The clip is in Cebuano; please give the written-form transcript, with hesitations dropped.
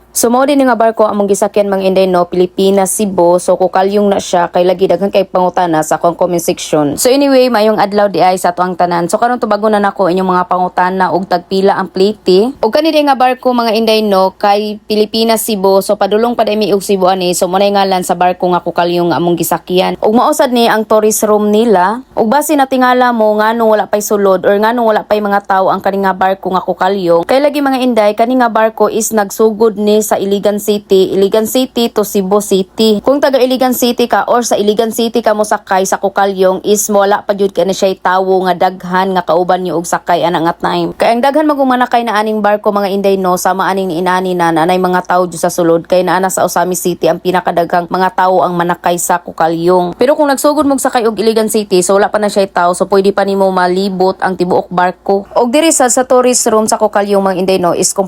So mao din nga barko among gisakyan, mga inday, no, Pilipinas Cebu. So Kukalyong na siya kay lagi daghan kay pangutana sa akong comment section. So anyway, maayong adlaw di ay sa ato ang tanan. So karon tubagon na nako inyong mga pangutana og tagpila ang plate. Og kani nga barko, mga inday, no, kay Pilipinas Cebu. So padulong pa mi og Cebu ani. So mo ngalan sa barko nga Kukalyong nga among gisakyan. Ug mao sad ni ang tourist room nila. Ug basi natingala mo nganong wala pay sulod or nganong wala pay mga tao ang kani nga barko nga Kukalyong. Kay lagi, mga inday, kani nga barko is nagsugod ni sa Iligan City, Iligan City to Cebu City. Kung taga Iligan City ka or sa Iligan City ka mo sakay sa Kukalyong is wala pa jud kani siya tawo nga daghan nga kauban niyo og sakay ana nga time. Kay ang daghan magumanakay na aning barko, mga inday, no, sama aning inani na naanay mga tao jud sa sulod kay naa na sa Ozamiz City ang pinakadaghang mga tao ang manakay sa Kukalyong. Pero kung nagsugod mong sakay og Iligan City, so wala pa na siya tao, so pwede pa nimo malibot ang tibuok barko. Og diri sa tourist room sa Kukalyong, mga inday, no, is